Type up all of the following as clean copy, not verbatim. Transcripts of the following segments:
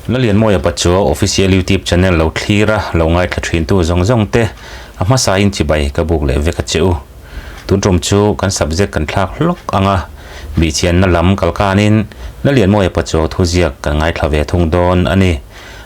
Lalianmawia Pachuau Official YouTube Channel lo thlir a, lo ngaithla thintu zawng zawng te a hmasain chibai ka buk leh vek a che u. Tun tum chu kan subject kan thlak hlawk ang a, bihchianna lam kalkanin Lalianmawia Pachuau thuziak kan ngaithla ve thung dawn a ni.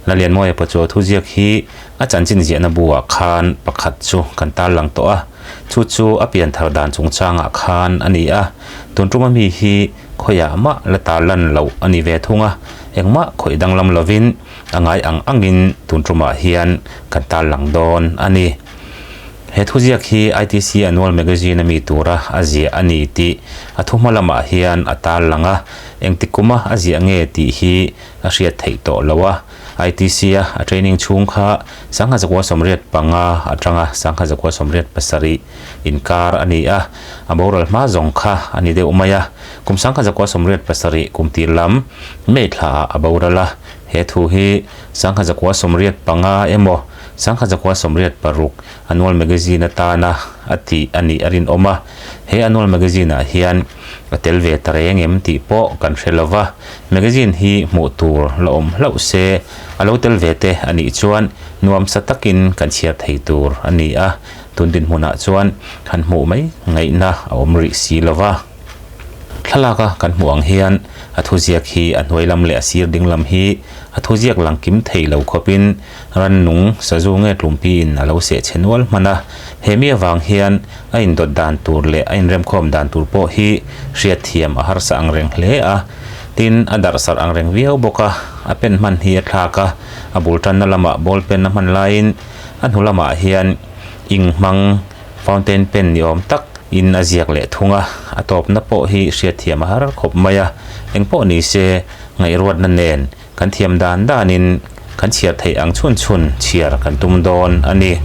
Lalianmawia Pachuau thuziak hi a chanchin ziahna buah khan pakhat chu kan tarlang tawh a, chu chu a pianthar dan chungchangah khan a ni a, tun tuma mi hi Khawiah mah la ta lan loh a ni ve thung a, engmah khawih danglam lovin a ngai ang angin tun tumah hian kan tar lang dawn a ni. He thuziak hi ITC Annual Magazine a mi tura a ziah a ni tih a thuhma lamah hian a tar lang a, engtik kuma a ziah nge tih hi a hriat theih tawh lo a. ITC a a training chhung kha 1985 atanga 1987 inkar a ni a, a boral hma zawng kha a ni deuh mai a. Kum 1987 kum tir lam May thlaah a boral a, he thu hi 1985 emaw 1986 Annual Magazine atana a tih a nih a rinawm a, he Annual Magazine-ah hian a tel ve ta reng em tih pawh kan hre lo va, magazine hi hmuh tur la awm hlauh se a lo tel ve te a nih chuan nuamsa takin kan chhiar thei tur a ni a, tun dinhmunah chuan han hmuh mai ngaihna a awm rih si lo va. Thlalaka kan hmuh ang hian a thuziak hi a hnuai lam leh a sir ding lam hi a thuziak lang kim thei lo khawpin Rannung sazu nge tlumpiin a lo seh chhe nual hman a, he mi avang hian a indawt dan tur leh a inremkhawm dan tur pawh hi hriatthiam a harsa ang reng hle a. Tin, a darhsarh ang reng viau bawk a, a pen hman hi a thlak a, a bul tanna lamah ball pen a hman laiin a hnu lamah hian ink hmang fountain pen ni awm tak in a ziak leh thung a, a tawpna pawh hi hriatthiam a har khawp mai a, engpawh ni se ngaihruatna nen Kan thiam dan danin kan chhiar theih ang chhun chhun chhiar kan tum dawn a ni.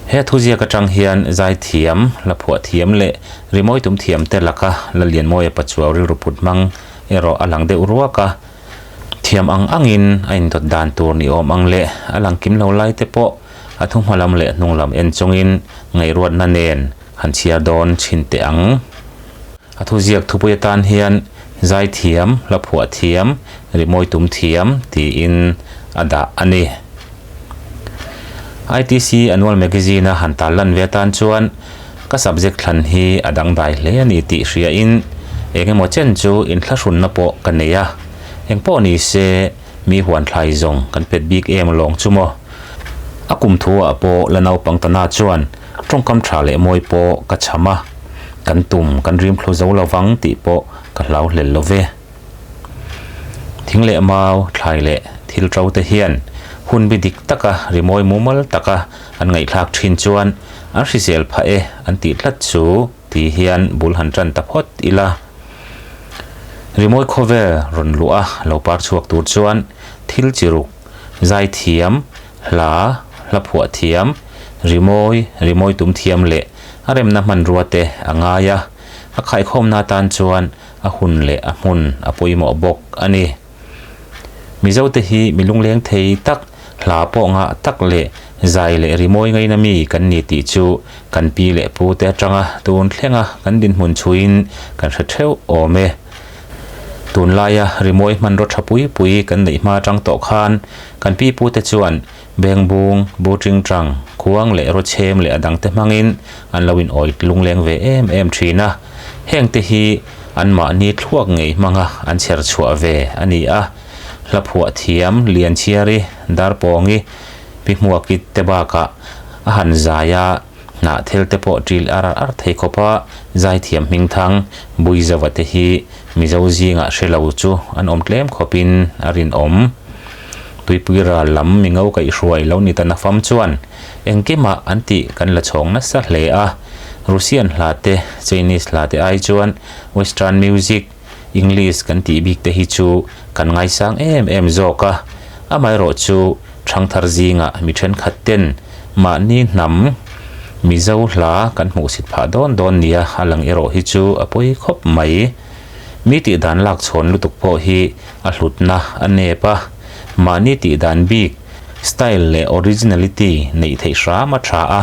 He thuziak atang hian zaithiam, hlaphuah thiam leh rimawi tum thiam te laka Lalianmawia Pachuau rilru put hmang erawh a lang deuh ruak a. Thiam ang angin a indawt dan tur ni awm ang leh a lang kim lo lai te pawh a thu hma lam leh hnung lam en chungin ngaihruatna nen han chhiar dawn chhin teh ang. A thuziak thupui atan hian zaithiam, hlaphuah thiam, rimawi tum thiam tiin a dah a ni. ITC Annual Magazine-a han tarlan ve atan chuan ka subject thlan hi a dangdai hle a ni tih hriain eng emaw chen chu inthlahrunna pawh ka nei a. Engpawh ni se mi huan thlai zawng kan pet bik em lawng chu maw? A kum thu-ah pawh la naupang tana chuan Tawngkam tha leh mawi pawh ka cham a, kan tum kan rim thlu zo lovang tih pawh ka hlau hlel lo ve. Thing leh mau, thlai leh thil to te hian hun bi dik taka rimawi mumal taka an ngaihthlak thin chuan an hrisel phah e an tih tlat chu ti hian bul han tan ta phawt ila. Rimawi khawvel rawn luh a lo par chhuak tur chuan thil chi ruk, zaithiam, Hla, hla phuah thiam, rimawi, rimawi tum thiam leh a remna hmanrua te a ngai a, a khaikhawmna atan chuan a hun leh a hmun a pawimawh bawk a ni. Mizote hi mi lungleng thei tak, hla pawh ngah tak leh zai leh rimawi ngaina mi kan ni tih chu kan pi leh pu te atanga tun thlenga kan dinhmun chhuiin kan hre theuh awm e. Tunlaia rimawi hmanraw tha pui pui kan neih hma atang tawh khan Kan pi pute chuan Bengbung, Buṭingṭang, Khuang leh Rawchhem leh a dangte hmangin an lo in-awih lungleng ve em em ṭhin a. Hengte hi anmahni thluak ngei hmanga an chher chhuah ve a ni a. Hlaphuah thiam Lianchhiari, Darpawngi, Pi Hmuaki te bakah a han zai a, hnah thel te pawh ṭil ar ar thei khawpa zaithiam hmingthang Buizova te hi Mizo zingah hre lo chu an awm tlem khawpin a rinawm. Tuipui ral lam mingo kaihhruai lo ni ta nafam chuan engkimah an tih kan la chhawng nasa hle a. Russian hla te, Chinese hla te ai chuan Western music, English kan tih bik te hi chu kan ngaisang em em zawk a. Amaherawh chu ṭhangthar zingah mi ṭhenkhat ten mahni hnam Mizo hla kan hmuhsit phah dawn dawn nia a lang erawh hi chu a pawi khawp mai. Mi tih dan lak chhawn lutuk pawh hi a hlutna a nep a, mahni tih dan bik, style leh originality neih theih hram a tha a,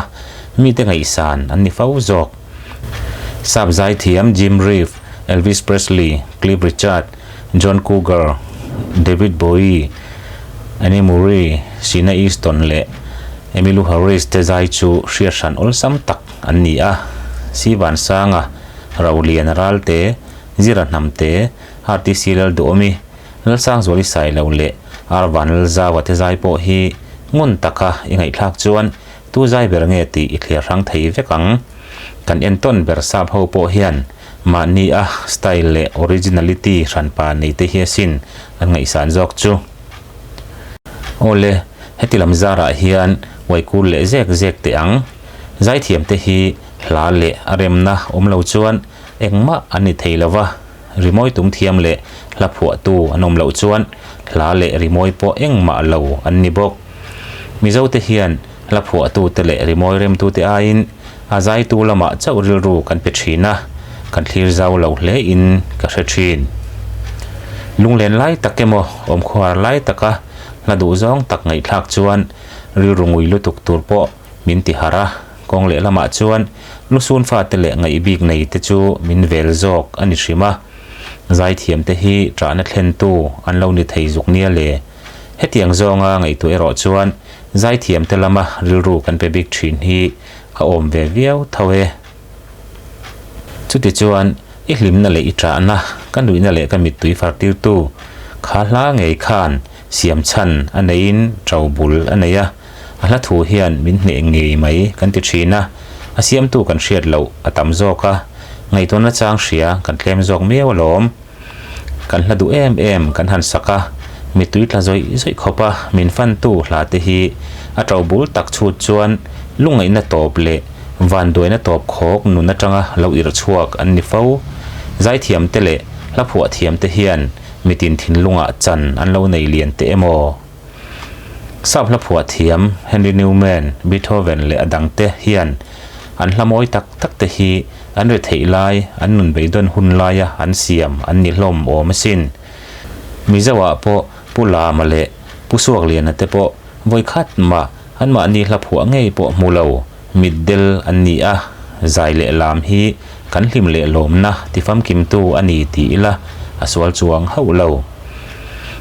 mite ngaihsan an ni fo zawk. Sap zaithiam Jim Reeve, Elvis Presley, Cliff Richard, John Cougar, David Bowie, Anne Murray, Sheena Easton leh Emmylou Harris te zai chu hriat hran awlsam tak an ni a. Si Vansanga, Rauliana Ralte, Zira Hnamte, RTC Lalduhawmi, Lalsangzuali Sailo leh Arvan Lalzaua te zai pawh hi ngun taka i ngaihthlak chuan tu zai ber nge tih i thliar hrang thei vek ang. Kan entawn ber sap ho pawh hian mahni a style leh originality hranpa nei te hi asin an ngaihsan zawk chu. Awle, heti lam zarah hian uaikul leh zek zek teh ang. Zaithiam te hi hla leh a remna awm lo chuan engmah an ni thei lo va. Rimawi tum thiam leh hla phuahtu an awm loh chuan hla leh rimawi pawh engmah lo an ni bawk. Mizote hian hla phuahtute leh rimawi remtute aiin a zaitu lamah chauh rilru kan pe thin a, kan thlir zau lo hle in ka hre thin. Lunglen lai tak emaw awmkhuar lai taka hla duhzawng tak ngaihthlak chuan rilru ngui lutuk tur pawh min ti harh a. Kawng lehlamah chuan lusun fate leh ngaih bik nei te chu min vel zawk a ni hrim a, zaithiam te hi ṭahna thlentu an lo ni thei zuk nia le. Hetiang zawnga ngaihtuah erawh chuan zaithiam te lama rilru kan pe bik ṭhin hi a awm ve viau tho e. Chutichuan i hlimna leh i ṭahna, ka nuihna leh ka mittui fartirtu kha hla ngei khan siam chhan a neiin ṭo bul a nei a. A hla thu hian min hneh ngei mai kan ti thin a, a siamtu kan hriat loh a tam zawk a, ngaihtuahna chang hria kan tlem zawk miau alawm. Kan hla duh em em kan han sak a, mittui tla zawih zawih khawp a min fantu hla te hi a to bul tak chhut chuan lungngaihna tawp leh vanduaina tawp khawk nun atanga lo irh chhuak an ni fo. Zaithiam te leh hla phuah thiam te hian mitin thinlungah chan an lo nei lian teh emaw? Sap hla phuah thiam Henry Newman, Beethoven leh a dangte hian an hla mawi tak tak te hi an retheih lai, an nun beidawn hun laia an siam an ni hlawm awm asin. Mizoah pawh Pu Lama leh Pu Suakliana te pawh vawikhat mah anmahni hla phuah ngei pawh hmu lo, mitdel an ni a, zai leh lam hi kan hlim leh lawmna tifamkimtu a ni ti ila a sual chuang hauh lo.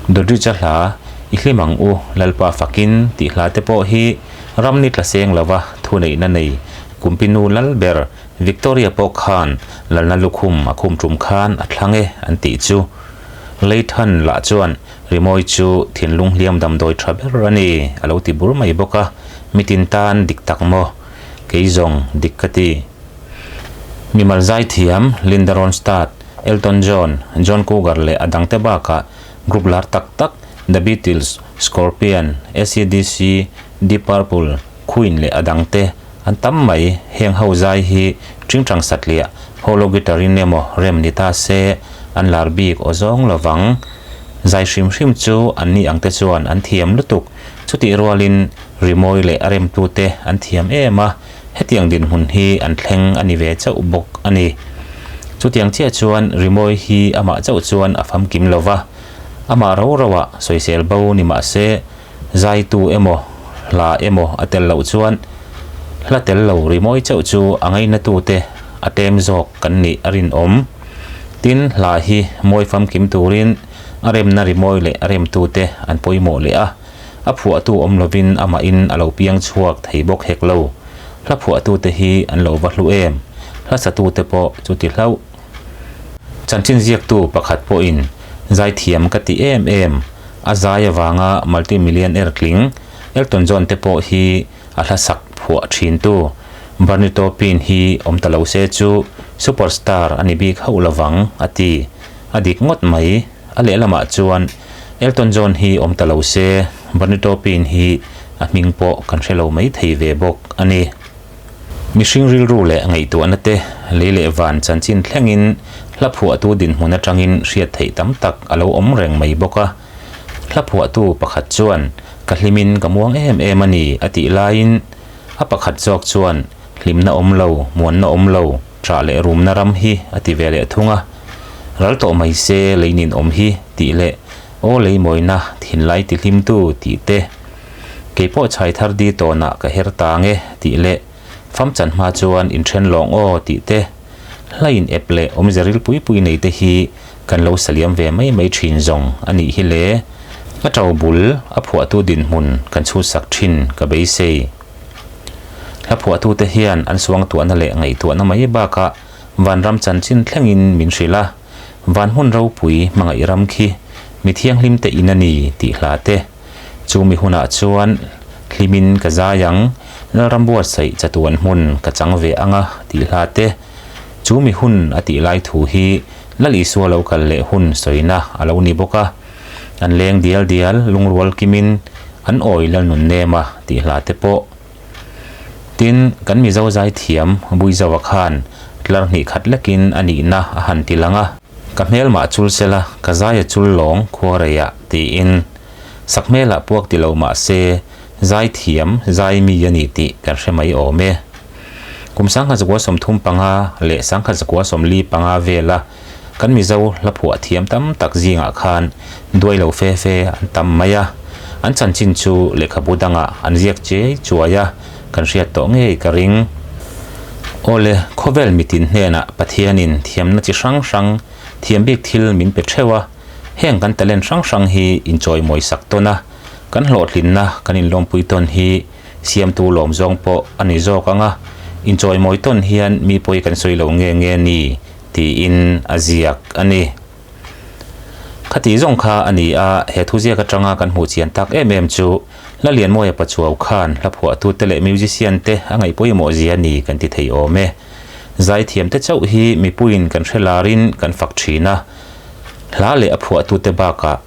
Dodricha hla, I hlim ang u, Lalpa fakin tih hla te pawh hi ramni tla seng lova thuneihna nei Kumpinu lal ber Victoria pawh khan lalna lukhum a khum tum khan a thlang e an tih chu. Leithan lah chuan Rimawi chu thinlung hliam damdawi tha ber a ni, a lo ti bur mai bawk a, mitin tan dik tak maw? Kei zawng dik ka ti. Mimal zaithiam Linda Ronstadt, Elton John, John Cougar leh a dangte bakah group lar tak tak The Beatles, Scorpion, AC/DC, Deep Purple, Queen leh a dangte an tam mai. Heng ho zai hi tingtang satliah hollow guitar in emaw rem ni ta se an lar bik aw zawng lovang. Zai hrim hrim chu an ni ang te chuan an thiam lutuk. Chutih rualin rimawi leh a remtute an thiam em a, hetiang dinhmun hi an thleng a ni ve chauh bawk a ni. Chutiang chiah chuan rimawi hi amah chauh chuan a famkim lo va, amah ro roah sawisel bo ni mah se zaitu emaw hla emaw a tel loh chuan hla tel lo rimawi chauh chu a ngainatute a tlem zawk kan nih a rinawm. Tin, hla hi mawi famkim turin a remna rimawi leh a remtute an pawimawh leh a, a phuahtu awm lovin amahin a lo piang chhuak thei bawk hek lo. Hla phuahtute hi an lo va hlu em? Hla satute pawh chuti hlauh. Chanchin ziaktu pakhat pawhin zaithiam ka ti em em, a zai avanga multi-millionaire tling Elton John te pawh hi a hla sak phuah thintu Bernie Taupin hi awm ta lo se chu superstar a ni bik hauh lovang a ti. A dik ngawt mai. A lehlamah chuan Elton John hi awm ta lo se Bernie Taupin hi a hming pawh kan hre lo mai thei ve bawk a ni. Mihring rilru leh ngaihtuahna te lei leh van chanchin thlengin hla phuahtu dinhmun atangin hriat theih tam tak a lo awm reng mai bawk a. Hla phuahtu pakhat chuan ka hlimin ka muang em em a ni a tih laiin a pakhat zawk chuan hlimna awm lo, muanna awm lo, ṭah leh rumna ram hi a ti ve leh thung a. Ral tawh mai se lei nin awm hi tih leh aw lei mawina thinlai ti hlimtu tih te, kei pawh chhai thar di tawnah ka her tang e tih leh fam chan hma chuan inṭhen lawng aw tih te, hla in ep leh awmze ril pui pui nei te hi. kan lo saliam ve mai mai thin zawng a nih hi le. A to bul a phuahtu dinhmun kan chhutsak thin ka beisei. Hla phuahtute hian an suangtuahna leh ngaihtuahna mai bakah vanram chanchin thlengin min hrilh a, van hmun ropui hmangaih ram khi mi thianghlim te in a ni tih hla te. Chu mi hunah chuan hlimin ka zai ang, Lalram buatsaih chatuan hmun ka chang ve ang a tih hla te. Chu mi hun a tih lai thu hi Lal Isua lo kal leh hun sawina a lo ni bawk a. An leng dial dial lungrual kimin an awi lal nun nem a tih hla te pawh. Tin, kan Mizo zaithiam Buizawa khan tlar hnih khat lekin a nihna a han ti lang a. Ka hmelmah chul sela ka zai a chul lawng khuareiah tiin sakhmelah puak ti lo mah se zaithiam zai mi a ni tih kan hre mai awm e. Kum 1935 leh 1945 vela Kan Mizo hla phuah thiam tam tak zingah khan duai lo fe fe an tam mai a, an chanchin chu lehkhabu dangah an ziak chiai chuai a, kan hriat tawh ngei ka ring. Awle, khawvel mitin hnenah Pathianin thiamna chi hrang hrang, thiam bik thil min pe theuh a, heng kan talent hrang hrang hi inchawimawi sak tawn a, kan hlawhtlinna kan inlawmpui tawn hi Siamtu lawm zawng pawh a ni zawk ang a, inchawimawi tawn hian mi pawi kan sawi lo nge nge ni tiin a ziak a ni. Khati zawng kha a ni a, he thuziak atanga kan hmuh chian tak em em chu Hla Lianmawia Pachuau khan hla phuahtute leh musician te a ngaih pawimawh zia ni kan ti thei awm e. Zaithiamte chauh hi mipuiin kan hre larin kan fak thin a, hla leh a phuahtute bakah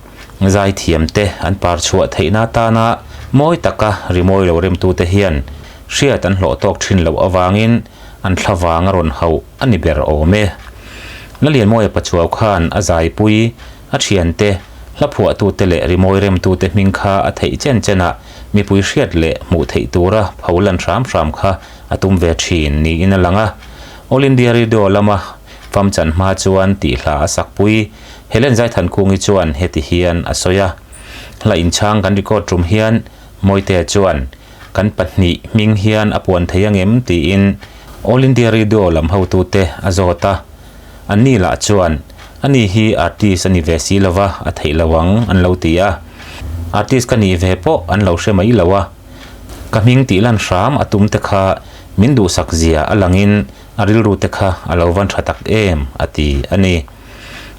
Zaithiamte an par chhuah theihna atana mawi taka rimawi lo remtute hian hriat an hlawh tawk thin loh avangin an thlavang a rawn hauh a ni ber awm e. Lalianmawia Pachuau khan a zaipui, a thiante, hla phuahtute leh rimawi remtute hming kha a theih chen chenah mipui hriat leh hmuh theih tura pho lan hram hram kha a tum ve thin niin a lang a. All India Radio lama fam chan hma chuan tih hla a sakpui. Helen Zaithankungi chuan heti hian a sawi a, Hla inchhang kan record tum hian Mawitea chuan kan pahnih hming hian a puan thei angem tiin All India Radio lam hotute a zawt a. Anni lah chuan ani hi artist a ni ve si lova a theih lo ang an lo ti a. Artist ka nih ve pawh an lo hre mai lo a. Ka hming tih lan hram a tum te kha min duhsak zia a langin a rilru te kha a lo van tha tak em a ti a ni.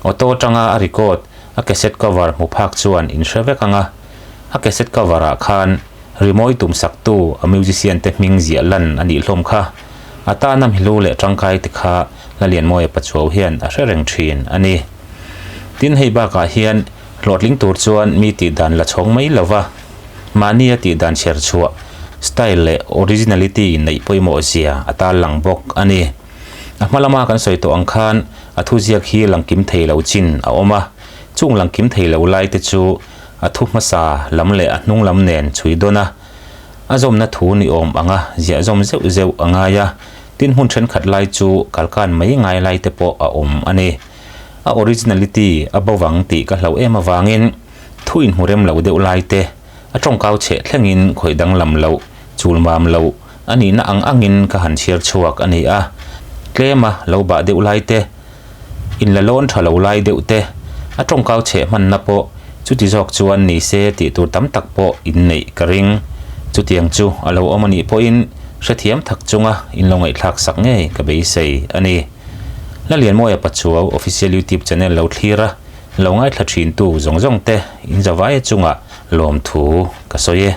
Auto atanga a record a cassette cover hmu phak chuan in hre vek ang a, a cassette cover ah khan rimawi tum saktu a musician te hming ziah lan a nih hlawm kha. A tana mihlu leh tangkai te kha Lalianmawia Pachuau hian a hre reng thin a ni. Tin hei bakah hian hlawhtling tur chuan mi tih dan la chhawng mai lova, mahni a tih dan chher chhuah, style leh originality neih pawimawh zia a tarlang bawk a ni. A hma lama kan sawi tawh ang khan a thuziak hi langkim thei lo chin a awm a, chung langkim thei lo lai te chu a thu hmasa lam leh a hnung lam nen chhui dawn a, a zawmna thu ni awm anga ziah zawm zeuh zeuh a ngai a, tin hmun thenkhat lai chu kalkan mai ngai lai te pawh a awm a ni. A originality a bo vang tih ka hlauh em avangin thu inhmu rem lo deuh lai te a tawngkau chheh thlengin khawih danglam loh, chulmam loh, A nihna ang angin ka han chhiar chhuak a ni a, tlema lo bah deuh lai te, inla lawn tha lo lai deuh te, a tawngkau chheh hmanna pawh chuti zawk chuan ni se tih tur tam tak pawh inneih ka ring. Chutiang chu a lo awm a nih pawhin hrethiam thak chunga in lo ngaihthlak sak ngei ka beisei a ni. Lalianmawia Pachuau Official YouTube Channel lo thlir a, lo ngaithla thintu zawng zawng te in zavaia chungah lawmthu ka sawi e.